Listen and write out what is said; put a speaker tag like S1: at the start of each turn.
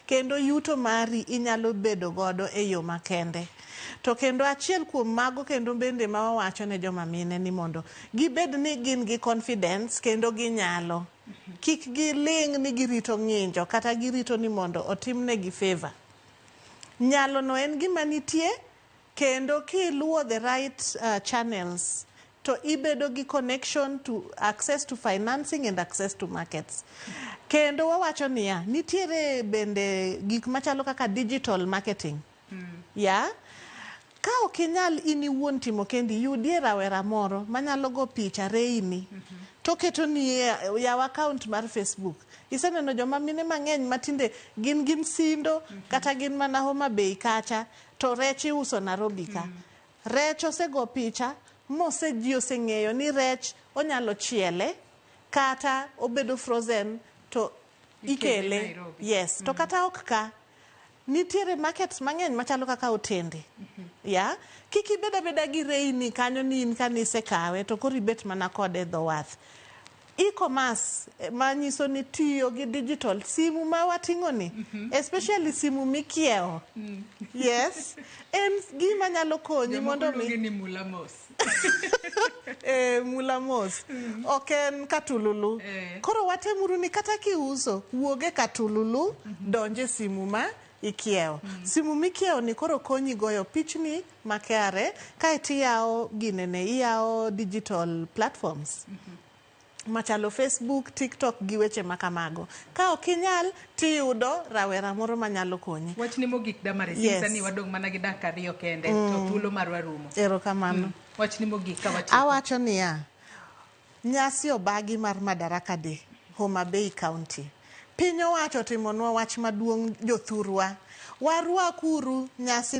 S1: Kendo yuto mari inyalo bedo godo e yo makende. To kendo achiel kuom mago kendo bende ma wawacho ne joma mine ni mondo gibed ni gin gi confidence kendo ginyalo. Kik giling' ni girito ng'injo kata girito ni mondo otimnegi favor. Nyalo no en gima nitie kendo kiluwo the right channels to ibedo gi connection to access to financing and access to markets. Kendo wawacho niya, nitiere bende gik machalo kaka digital marketing. Ya? Ka ok inyal in iwuon timo kendi, yudie rawera moro manyalo go picha reini. To ketoni e yaw account mar Facebook. Iseneno joma mine mang'eny matinde gin gi Msindo kata gin mana Homa Bay kacha to rech iuso Nairobi ka. Rech osego picha mose ji oseng'eyo ni rech onyalo chiele kata obedo frozen to
S2: Ikele
S1: ikele.
S2: Nairobi.
S1: Yes. To kata ok ka, nitiere markets mang'eny machalo kaka otende. Ya? Kik ibed abeda gi reini kanyo ni in kane isekawe to koro ibet mana kode e dho wath. E-commerce manyiso ni tiyo gi digital simu ma wating'o ni especially simu mikiewo. Yes. En gima nyalo konyi
S2: Jomoko
S1: mondo mi
S2: luonge ni mula mos.
S1: Mula mos. Ok en katululu. Koro watemuru ni kata kiuso, wuog e katululu, donj e simu ma ikiewo. Simu mikiewo ni koro konyi goyo pichni makare, kaeto iyawo ginene, iyawo digital platforms. Machalo Facebook, TikTok gi weche makamago. Ka ok inyal, tiyudo rawera moro manyalo konyi.
S2: Wachni mogik Damaris,
S1: Yes.
S2: ni wadong' mana gi dakika 2 kende, to thuolo marwa rumo.
S1: Erokamano.
S2: Wachni mogik ka watieko.
S1: Awacho niya, nyasi obagi mar Madaraka Day, Homa Bay County. Piny owacho otimonwa wach maduong' jothurwa. Warwakuru nyasi